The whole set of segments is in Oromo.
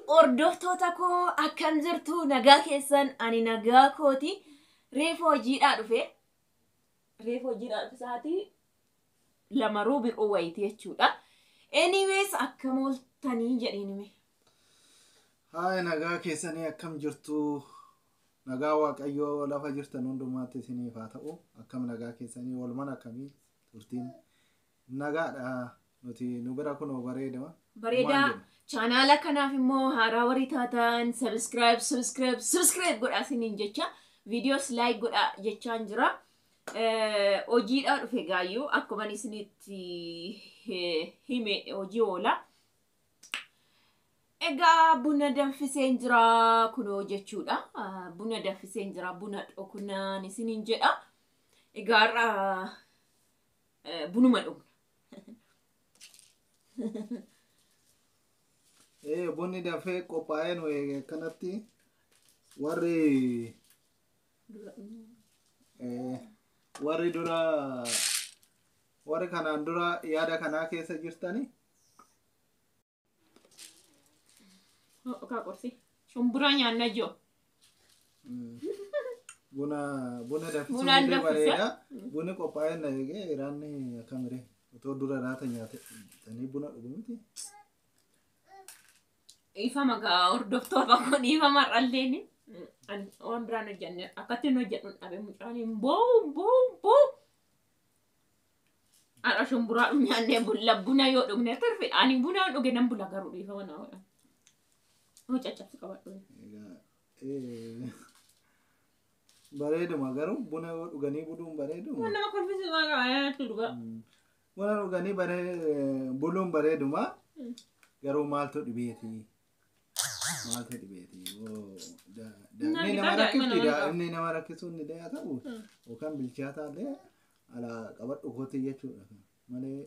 Hordoftoota koo akkam jirtu? Nagaa keessan? Ani nagaa kooti. Reefu hojiidhaa dhufe. Reefu hojiidhaa dhufe sa'aatii 2 ruubii wayiiti jechuudha. Anyways, akkam ooltanii jedheen hime. Haaya, nagaa keessanii, akkam jirtu? Nagaa Waaqayyoo lafa jirtan hundumaatti isiniif haa ta'u. Akkam nagaa keessanii? Oolman akkamii turtiin? Nagaadha, nuti nu bira kunoo bareedama. Bareedaa. Chaanaala kanaaf immoo haaraa warri taatan subscribe, subscribe, subscribe godhaa isiniin jecha, viidiyoos like godhaa jechaan jira. Hojiidhaa dhufe gaayyuu akkuma isinitti hime hojii oola. Egaa buna danfiseen jira kunoo jechuudha. Buna danfiseen jira, buna dhokunaan isiniin jedha. Egaa har'a bunuma dhugna. Bunni dafee qophaa'ee nu akkanatti warri dura, warri kanaan dura yaada kanaa keessa jirtani. Okaa qorsi. Shumburaa nyaanna jiru. Buna danfisuun illee bareeda. Bunni qophaa'ee na eegee iraanni akkamiree otoo dura raata nyaatanii buna dhugu miti. Ifama gaa hordoftoota kun, ifama har'alleen waan biraan hojjenne akkatti hin hojjedhu dhabe, mucaan hin boo'u boo'u boo'u. Har'a shumburaa nyaannee bulla, buna yoo dhugne turfe ani buna yoo dhuge nan bula, garuu dhiifama naa godha. Hoo caccabsi qabadhu. Bareeduma, garuu buna yoo dhuganii buluun bareeduma. Waan nama kolfisiisu waan qaba dhugaa. Buna dhuganii buluun bareeduma. Garuu maaltu dhibeeti? Maaltu dhibeeti? Daa'imni nama rakkifti, daa'imni nama rakkisuun ni haa ta'u yookaan bilchaataa illee alaa qabadhu kooti jechuudha malee.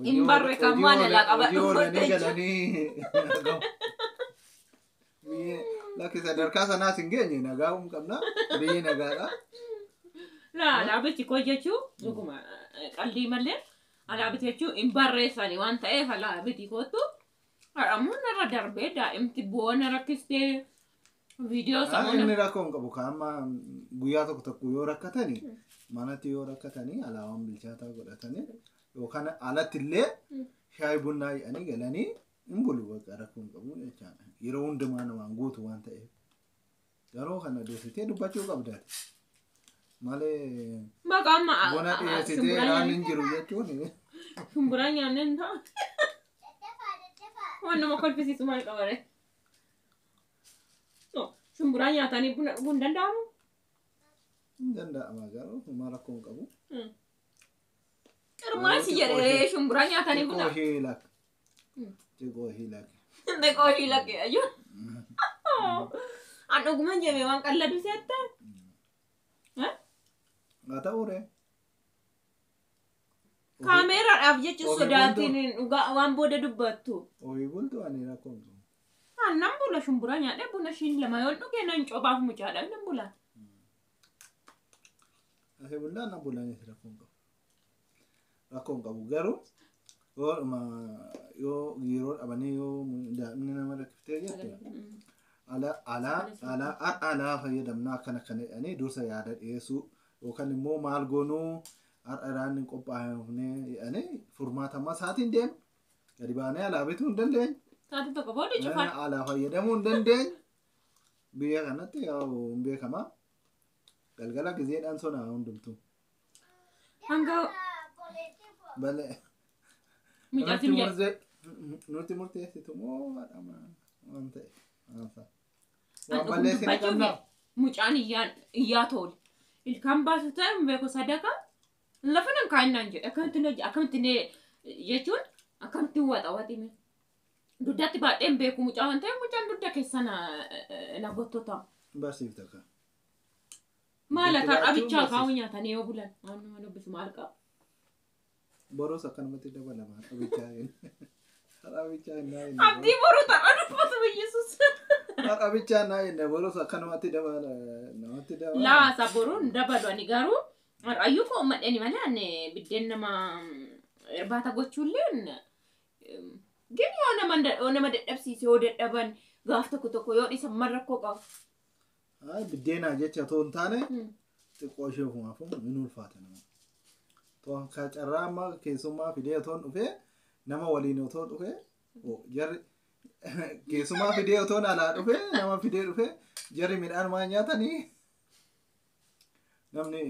Hin barre kan waan alaa qabadhu kooti jechuudha. Galanii lakki sadarkaa sanaas hin geenye, nagaa hin qabna, biyyi nagaadha. Laa, alaabichi koo jechuun dhuguma qaldii malee alaabichi jechuun hin barreessani waan ta'eef alaabiti kootu. Har'ammoo narra darbee daa'imti boona rakkistee viidiyoo sammuu. Inni rakkoo hin qabu, amma guyyaa tokko tokko yoo rakkatanii, manatti yoo rakkatanii, alaawwan bilchaataa godhatanii yookaan alatti illee shaayii bunnaa jedhanii galanii hin bulu, bakka rakkoo hin qabu jechaadha. Yeroo hundumaa namaan guutu waan ta'eef. Garuu kana dursitee dubbachuu qabdaati. Malee Baqa amma buna dhiyeessitee raan hin jiru jechuun. Shumburaa nyaannee hin ta'a. Waan nama kolfisiisu maal qabare? Shumburaa nyaatanii buna dhuguu hin danda'amu? Hin danda'ama, garuu homaa rakkoo hin qabu. Qirmaasi jedhee shumburaa nyaatanii buna. Xiqqoo ishee lakka. Xiqqoo ishee lakka. Xiqqoo ishee lakke ayyuu. An dhuguman jedhee waan qalladu seette? Haa ta'uu ree. Kaameeraadhaaf jecha sodaatiin dhugaa waan booda dubbattu. Ofii bultu, ani rakkoo hin qabu. Nan bula, shumburaa nyaadhee buna ishiin lama yoon dhuge nan cobaaf mucaadha nan bula. Asii bullaan na bulanis rakkoo hin qabu. Rakkoo hin qabu, garuu yoo yeroo dhabanii yoo daa'imni nama rakkiftee jette alaa alaa alaa alaa fayyadamnaa akkana akkana jedhanii dursa yaada dhiyeessuu yookaan immoo maal goonuu har'a irraan hin qophaa'e jedhanii furmaata amma isaatiin deemu gadi baanee alaa bituu hin dandeenyu. Sa'aatii tokko booda cufan. Alaa fayyadamuu hin dandeenyu. Biyya kanatti yaa'u hin beekama. Galgala gizeedhaan sona hundumtuu. Hanga Balee. Mucaatiin jedhu. Nuti murteessitu moo waan ta'e? Waan balleessine qabna. Mucaan iyyaa toole. Ilkaan baasu ta'e hin beeku, sadaka. Lafa nan kaa'inaan jedhe akkamitti akkamitti jechuun akkamitti waxa waxime. Dugdatti baadhee hin beeku mucaa waan ta'eef, mucaan dugda keessa na gottota. Barsiifta kan. Maal akka dhabichaa kaa'u nyaatanii yoo bulan waan nama dubbisu maal qabu? Boros akkanumatti dabalama dhabichaa. Dhabichaa hin naa. Abdii boruu tapha dubbatu Yesuus. Dhabichaa naa jenne, boros akkanumatti dabala, namatti dabala. Laasa boruun dabalu, ani garuu har'ayyuu koo madheni malee ani biddeen nama irbaata gochuulleen gin yoo nama nama dadhabsiise yoo dadhaban gaaf tokko tokko yoo dhiisan maal rakkoo qabu? Biddeenaa jecha otoo hin taane xiqqoo ishee ofumaaf hin ulfaata nama. Ka carraa amma keessummaa fidee otoo dhufee nama waliin otoo dhufee jarri keessummaa fidee otoo alaa dhufee nama fidee dhufee jarri midhaan maa nyaatanii namni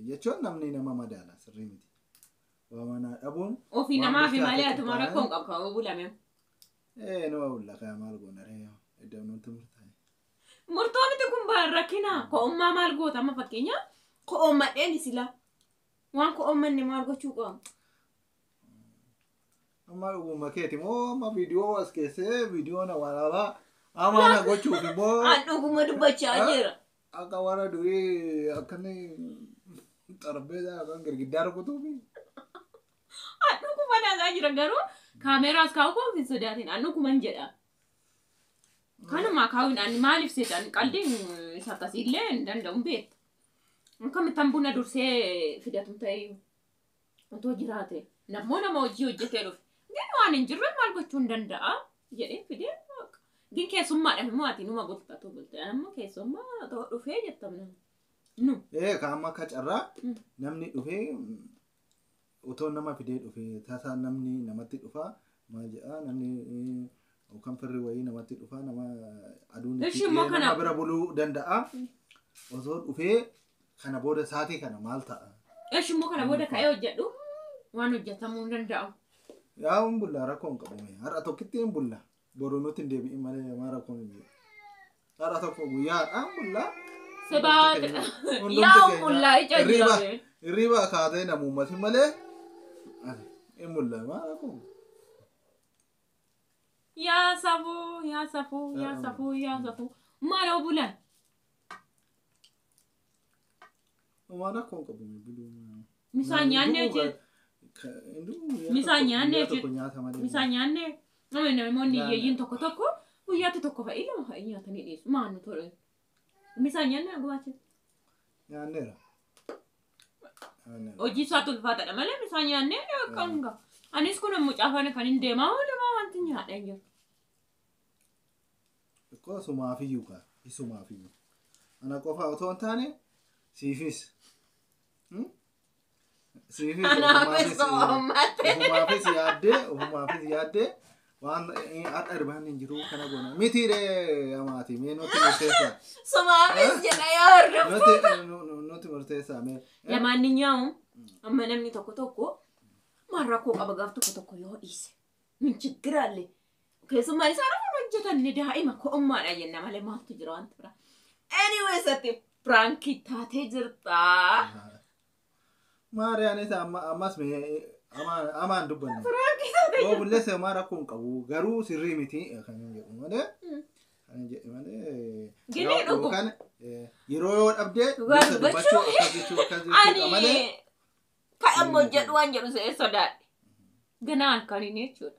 jechuun namni nama madaala sirrii miti. Waa manaa dhabuun. Ofii namaa fi malee atuma rakkoo hin qabu kan bulame. Nama bulla kan maal goona ree iddoo nuti murtaa'e. Murtoo miti kun baan rakkina ko'ummaa maal goota amma fakkeenya ko'oommadheen sila waan ko'oommanne maal gochuu qabu. Amma dhuguma keeti moo amma viidiyoo as keessee viidiyoo na waraabaa amaana gochuuf immoo. An dhuguma dubbachaa jira. Akka warra durii akkanni xarbeezaa yookaan girgiddaa rukutuufi. An dhuguma naasaa jira garuu kaameraas kaa'u koo hin sodaatin an dhuguman jedha. Kanuma kaa'uun ani maaliif seetan qaldiin isa akkasiillee hin danda'u beektu. Akkamittan buna dursee fidatu ta'e otoo jiraate nammoo nama hojii hojjetee dhufe. Gin waan hin jirre maal gochuu hin danda'a jedhee fidee gin keessummaadhaaf immoo ati numa bulta otoo bulte amma keessummaa otoo dhufee jettamna. Nu. Ka amma akka carraa namni dhufee otoo nama fidee dhufee tasaa namni namatti dhufaa maal jedhaa namni yookaan firri wayii namatti dhufaa nama aduun nama bira buluu danda'a. Osoo dhufee kana booda saatii kana maal ta'a? Eshi immoo kana booda ka'ee hojjedhu waan hojjetamuu hin danda'u. Yaa hin bulla rakkoo hin qabu. Har'a tokkitti hin bulla. Boru nutti hin deebi'in malee maa rakkoon hin jiru. Har'a tokko guyyaadhaan bulla. Sebaa yaa bulla ija jira. Hirriba kaatee namummati malee hin bulla maa rakkoon. Yaa safuu yaa safuu yaa safuu yaa safuu maaloo bulan. Waan rakkoon qabu buluu. Misaan nyaannee jechuudha. Misaan nyaannee jechuudha. Misaan nyaannee namoonni hiyyeeyyiin tokko tokko guyyaatti tokko fa'i lama fa'i nyaatanii dhiyeessu. Maal nu tole? Misaan nyaannee gubaache. Nyaanneera. Hojii isaatu ulfaataadha malee misaan nyaannee kan ga'a. Anis kun mucaa faana kan hin deemaa hundumaa wanti nyaadha hin jiru. Ikkoo sumaafiyyuu kaa isumaafiyyuu. Ana qofa otoo hin taane siifis. Siifis ofumaafis yaaddee ofumaafis yaaddee waan har'a irbaan hin jiru kana goona. Mitiiree amaati mee nutti murteessaa. Sumaafis jedha yaa hordoftoota. Nutti murteessaa mee. Lamaanninyaawu amma namni tokko tokko maal rakkoo qaba gaaf tokko tokko yoo dhiise. Min chiggiraalle keessumaa isaan afaan hojjetanne daa'ima ko'ummaadha jenna malee maaltu jira wanti biraa. Anyways ati piraankii taatee jirta. Maariyaanis ammas amaan dubbanne. Piraankii taatee jirta. Obboleessa maa rakkoo hin qabu garuu sirrii miti kan jedhu malee. Kan jedhu malee. Ginee dhugu. Yeroo yoo dhabdee dubbachuu akkas jechuu akkas jechuudha malee. Kan amma hojjedhu waan jedhu se'ee sodaadhe. Ganaa halkaniin jechuudha.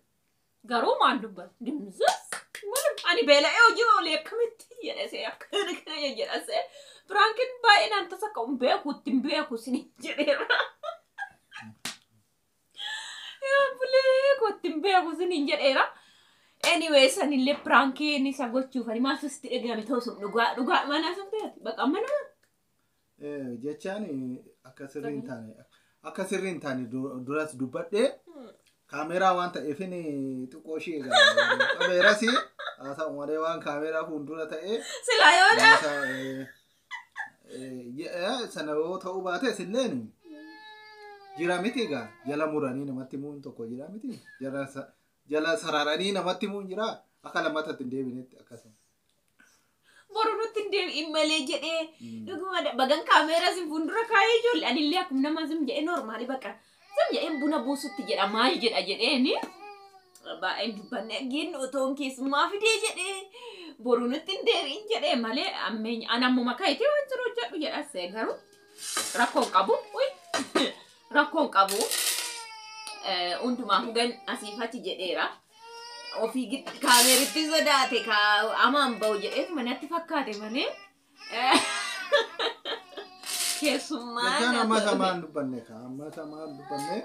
Garuu maal dubbatu? Dimzas. Ani beela'ee hojii oolee akkamitti jedhe see akkana kana jedha see. Piraankiin baay'inaan tasa akka hin beeku ittiin beeku sin jedheera. Yaa bulee koo ittiin beeku sin jedheera. Anyway sanillee piraankiin isa gochuuf ani maaltu sitti dhagahame ta'u sun dhugaa dhugaa mana sun ta'e baqa mana. Jechaan akka sirrii hin taane akka sirrii hin taane duras dubbadhee kaameeraa waan ta'eefin xiqqoo ishee egaa kaameeras haasa'u malee waan kaameeraa fuuldura ta'ee Silaa yoo sana yoo ta'uu baate silleen jira miti egaa jala muranii namatti himuun tokko jira miti jala sararanii namatti himuun jira akka lammatatti hin deebinetti akkasuma. Boru nutti hin deebi'in malee jedhee dhuguma bagan kaameeraa sin fuuldura kaa'ee ijoollee anillee akkuma nama zim jedhee noormaali baqa zim jedheen buna buusutti jedha maal jedha jedheeni baay'een dubbanne gin otoon keessummaa fidee jedhee boru nutti hin deebi'in jedhee malee ammeenya an ammuma ka'eetee waan jiru hojjedhu jedhas garuu rakkoon qabu rakkoon qabu hundumaafuu gan asiif achi jedheera. Ofii kaameeritti sodaate amaan ba'u jedheetu manatti fakkaate malee keessummaa. Jechaan ammas amaan dubbanne kaa ammas amaan dubbanne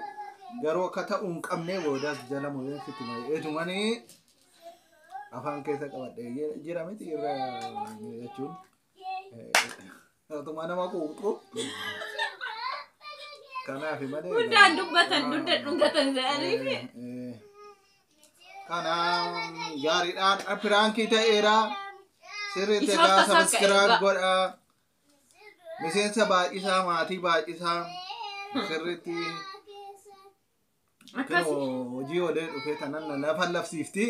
Garuu akka ta'uu hin qabne boodaas jala mureen sitti maay'eetumanii afaan keessa qabadhe jira miti irra jechuun. Otuma nama quuqxu. Kanaaf malee. Hundaan dubbatan dugda dhungatan jedhanii. Kana gaariidhaan piraankii ta'eera. Sirriitti Isaaf egaa tasaa sabiskiraayib ka'e godhaa. Miseensa baay'isaa maatii baay'isaa sirriitti Akkasi. kunoo hojii olee dhufee tanan na lafa lafsiifti.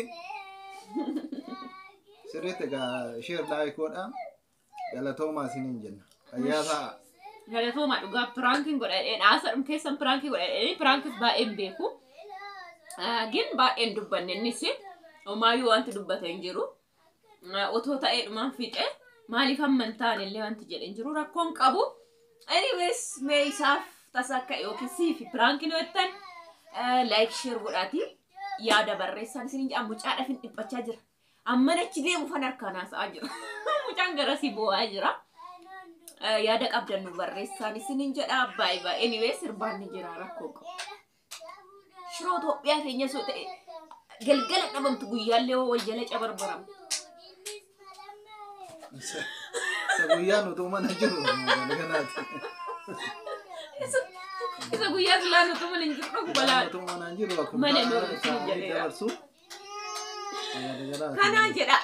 Sirriitti egaa share like godhaa. Galatoomaa isiniin jenna. Fayyaa ta'a. Galatooma dhugaa piraankiin godhadheen haasadhum keessan piraankii godhadheen piraankis baay'een beeku. Gin baay'een dubbanne innis homaayyuu wanti dubbate hin jiru. Otoo ta'ee dhumaan fixe maaliif hamma hin taane illee wanti jedhe hin jiru rakkoon qabu. Anyways, mee isaaf tasa akka yookiin siifi piraankiin hojjetan like share godhaati yaada barreessaan isin jedha. Mucaadhaaf hin dhiphachaa jira. Amman achi deemu fan harkaan haasa'aa jira. Mucaan garasii boo'aa jira. Yaada qabdan nu barreessaan isinin jedha. Baay'ee baay'ee anyway, sirbaan ni jira, rakkoo qabu. Shiroo Itoophiyaa keenya soo ta'e galgala dhabamtu, guyyaallee wal jala cabarbaramu. Isa guyyaan utuu mana jiru galgalaati. Isa guyyaa silaa nutu mana hin jiru balaa. Utuu mana jiru akkuma Mana nu taa'anii jedheera. dabarsu. Galgalaati. Kanaan jedha.